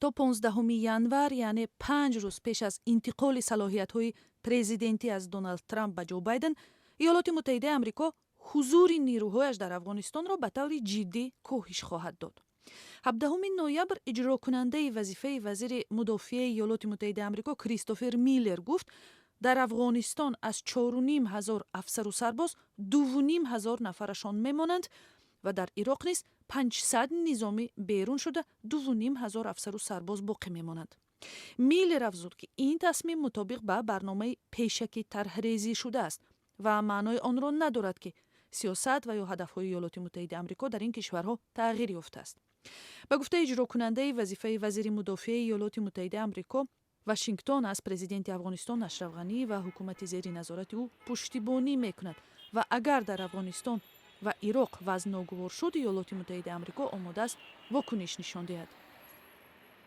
То 15 январ, яъне 5 рӯз пеш аз интиқоли салоҳиятҳои президентӣ аз Доналд Трамп ба Ҷо Байден, Иёлоти Муттаҳидаи Амрико ҳузури нирӯҳояш дар Афғонистонро ба таври ҷиддӣ коҳиш хоҳад дод. 17 ноябр иҷрокунандаи вазифаи вазири мудофиаи Иёлоти Муттаҳидаи Амрико Кристофер Миллер гуфт, дар Афғонистон аз 4500 афсару сарбоз 2500 нафарашон мемонанд ва дар Ироқ низ 500 низомӣ берун шуда, 2500 афсару сарбоз боқӣ мемонанд. Миллер афзуд, ки ин тасмим мутобиқ ба барномаи пешакӣ тарҳрезӣ шудааст ва маънои онро надорад, ки сиёсат ва ё ҳадафҳои Иёлоти Муттаҳидаи Амрико дар ин кишварҳо тағйир ёфтааст. Ба гуфтаи иҷрокунандаи вазифаи вазири мудофиаи Иёлоти Муттаҳидаи Амрико, Вашингтон аз президенти Афғонистон Ашраф Ғанӣ ва ҳукумати зери назорати ӯ пуштибонӣ мекунад ва агар дар Афғонистон ва Ироқ вазъ ногувор шуд, Иёлоти Муттаҳидаи Амрико омода аст вокуниш нишон диҳад.